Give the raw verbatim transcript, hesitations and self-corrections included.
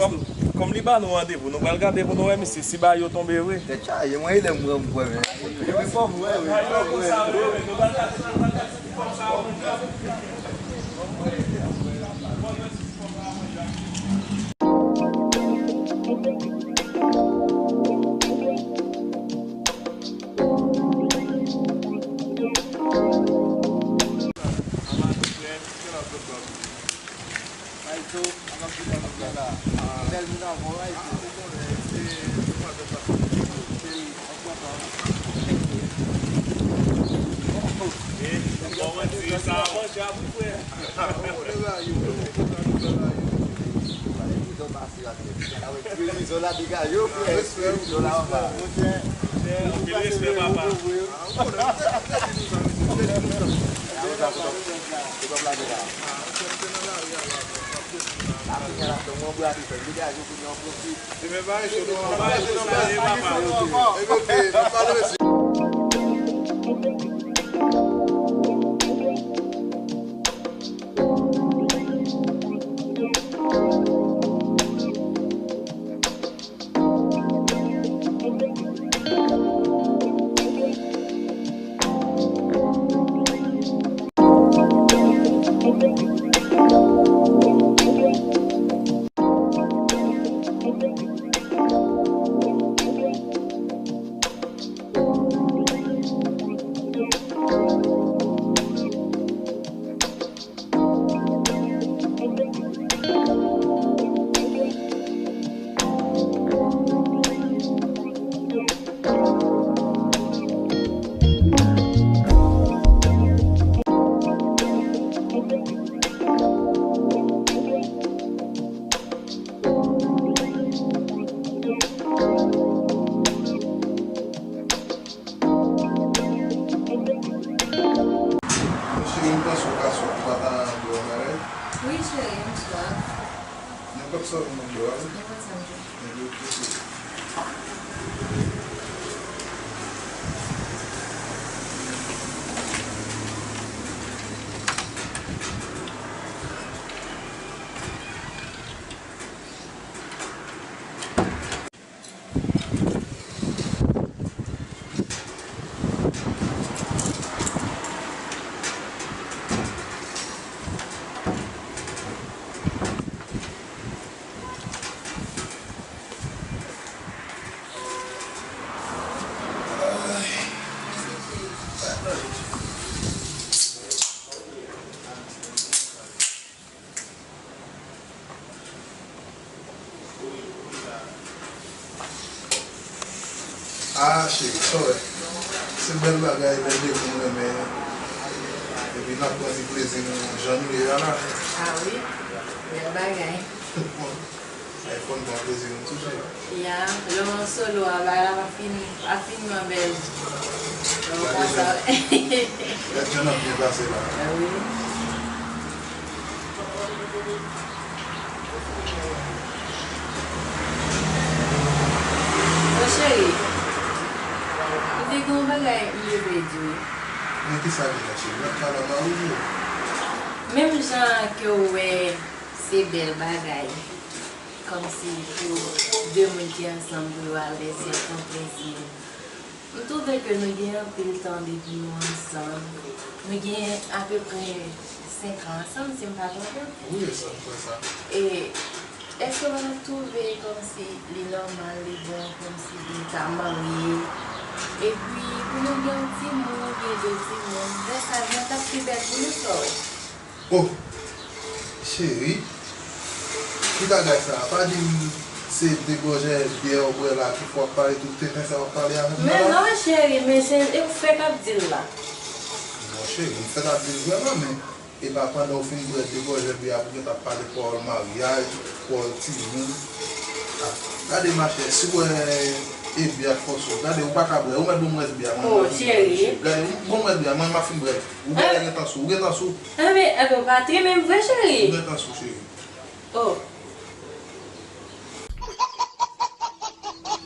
Kòm, kòm li ba nou randevou, nou pral gade pou nou wè misye si bagay yo tonbe vre. Tèt chaje, mwen, lè m pran m kwè, men. Epi fò m wè, wi. Fò m wè. Anpil respè, papa. Cheri, m panse w ka sot, ou pa ta bwè yon bagay? Wi, cheri, m swaf. Nenpòt sa w vin, m ap ba w, wi. Nenpòt sa m vle. Nenpòt sa. Ah, cheri, sa w wè? Se bèl bagay, bèl depi nou renmen. Epi n ap pran ti plezi nou jan nou ye a la. Ah wi, bèl bagay. Bon, ay fò n pran plezi nou tou, cheri. Ya, lè w an solo a, bagay la pa fin, pa fin man bèl. Lè w konsa. Gad jan n ap byen pase la. Ah wi. Bon, cheri, m te gen yon bagay m te vle di w. Men kisa li ye, cheri? N ap pale anba ou vre. Menm jan ke w wè se bèl bagay, kòmsi pou de moun ki ansanm pou yo alèz, yo pran plezi. M twouve ke nou gen anpil tan depi nou ansanm. Nou gen apeprè senk an ansanm, si m pa twonpe m. Wi, e sa, m kwè sa. E èske w pa t ap twouve kòmsi li nòmal, li bon, kòmsi nou ta marye? Epi, pou nou gen yon timoun, gen de timoun, lè sa a, jan t ap pi bèl pou nou, sa w wè? Oh! Cheri, ki bagay sa a? Pa di m se de gòjè byè w bwè la ki fè w ap pale tout tenten sa w ap pale avè m la. Men non, cheri, men se, e ou fèk ap di l la. Bon, cheri, m fèk ap di l vrèman, men e pa pandan w fin bwè de gòjè byè a pou w gentan ap pale pawòl maryaj, pawòl timoun. Ah, Gade machè, si w wè e bia k fòse w, gade ou pa ka bwè, ou mèt bon m rès bia mwen. Oh, cheri. Gade, bon m rès bia mwen, m ap fin bwè. Ou gentan sou, ou gentan sou. Anben, anben, ou pa trimen m vre, cheri. Ou gentan sou, cheri. Oh,